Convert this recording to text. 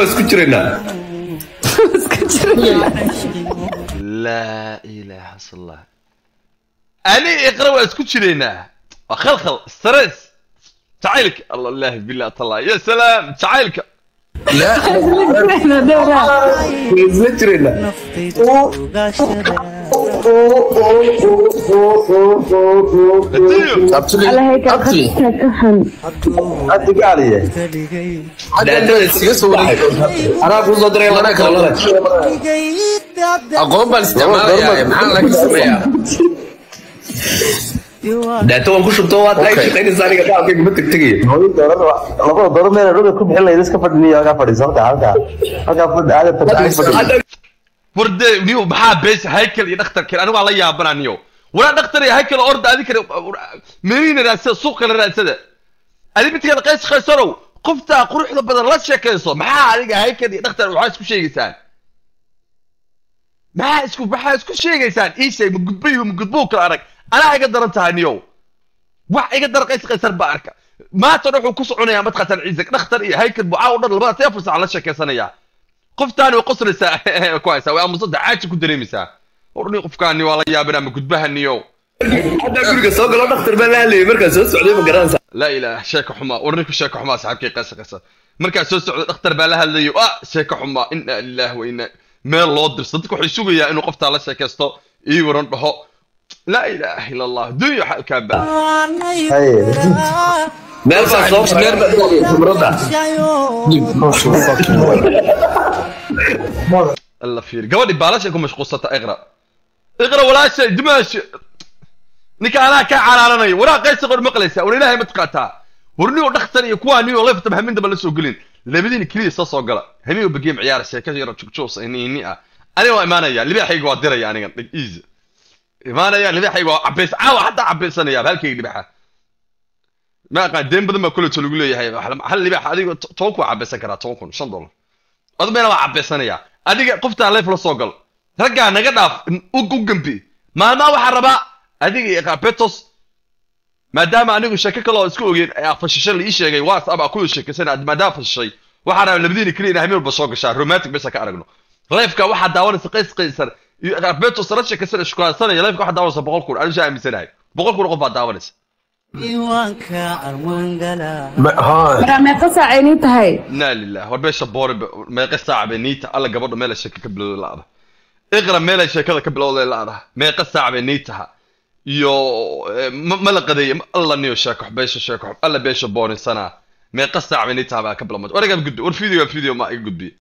Waa isku jiraynaa. Isku jiraynaa. Laa ilaaha illa Allah. Ani Iqra waa isku jiraynaa. Waa khalkhal stress. Jacaylka Allah ilaahi billah tallah. Ya salaam jacaylka. La isla jiraynaa. Aqoon baan isticmaalayaa, maxaa laga sameeyaa? Daato waan ku shubto, waa tahay shaqaynaysa aniga dhacalkayga ma tegtegayo. Labada dooro meel roga ku bixin lahayd iska fadhiniyo, halkaa fadhiiso, halkaa halkaa halkaa fadhi aada fadhi. Warde niyo maxaa bees Haykal iyo dhakhtarkeen anigu waa la yaabanaa niyo. Waraa dhakhtar iyo Haykal orda adi kale meelina raadsada, suuq kale raadsada. Adi mid kale qays qaysarow qofta quruxda badan la sheekayso. Maxaa adiga Haykal iyo dhakhtar waxaa isku sheegaysaan? Maxaa isku sheegaysaan? Ii sheeg, ma gudbayo ma gudbow kala arag. Anaa iga daran tahay niyow. Wax iga daran qays qaysar baa arka. Maanta wuxuu ku soconayaa madkhatan ciise dhakhtar iyo Haykal buu caaw dhan labada afar saac la sheekaysanayaa. Qoftaani way qoslaysaa ku haysaa, way aamusada caaji ku dareemaysaa. Warni qofkaani waa la yaabinaa ma gudbaha niyow. Hadda guriga soo galo dhakhtar baa la hadlayay markaan soo socday, ma garanaysaa? Laa ilaaha, sheeko xumaa. Warni ku sheeko xumaa saaxiibkay qays qaysar. Markaan soo socday dhakhtar baa la hadlayay. Ah, sheeko xumaa, inna lillahi wa inna meel loo dirso. Dadku waxay sugayaa inuu qoftaa la sheekaysto ii waran dhaho. Laa ilaaha illa Allah, dunya xalkaa baa. Meel baa soo maray khibradda. Allah fiir gabadhi baalashay ku mashquulsata. Iqra Iqra walaashay dimaashi ninka anaa ka calaalanayo. Waraa qaysi qor maqlaysaa? War ilaahay ma taqaataa? War niyo dhakhtar iyo kuwaa niyo leefta hamin damba la soo gelin. Labadiina keliya soo soo gala habeen walba game ciyaar sheekada yar jugjoos ini ah. Aniga waa imaanaya, libaaxayga waa diraya anigan dhig easy imaanaya, libaaxayga waa cabays caawa xataa cabaysanaya halkayga libaxa. Ma aqaan deen badan baa kuleeto lagu leeyahay. Hal libaax adiga 10,000 waa cabaysan karaa, 10,000 $5 adiga meena waa cabaysanaya. Adiga qoftaa leef la soo gal, raggaa naga dhaaf u gambi maalmaha. Waxaa rabaa adiga iyo Betos, maadaama anigu sheeko kale oo isku ogeyn ayaa fashishay la ii sheegay WhatsApp aa kuwada sheekaysan, maadaama fashishay waxaa rabaa labadiina keliya inaa habeen walba soo gashaa romantic besa ka aragno. Leefka waxaa daawanaysa qays qaysar iyo Betos la sheekaysan shukaansanaya. Leefka waxaa daawanaysa 100,000, anigu saa aaminsanahay 100,000 qof baa daawanaysa. Maraa meeqa saac ay nii tahay? Inaa lilah. War beesha boori meeqa saac bay nii tahay? Alla gabadha meel ay sheeko ka bilowday la'da. Iqra meel ay sheekada ka bilowday la'da. Meeqa saac bay nii taha iyo ma la qadeeyay? Alla niyo sheeko beesha sheeko alla beesha boorisanaa. Meeqa saac bay nii taha baa ka bilowmay. War iga gudbi, war video video ma iga gudbi.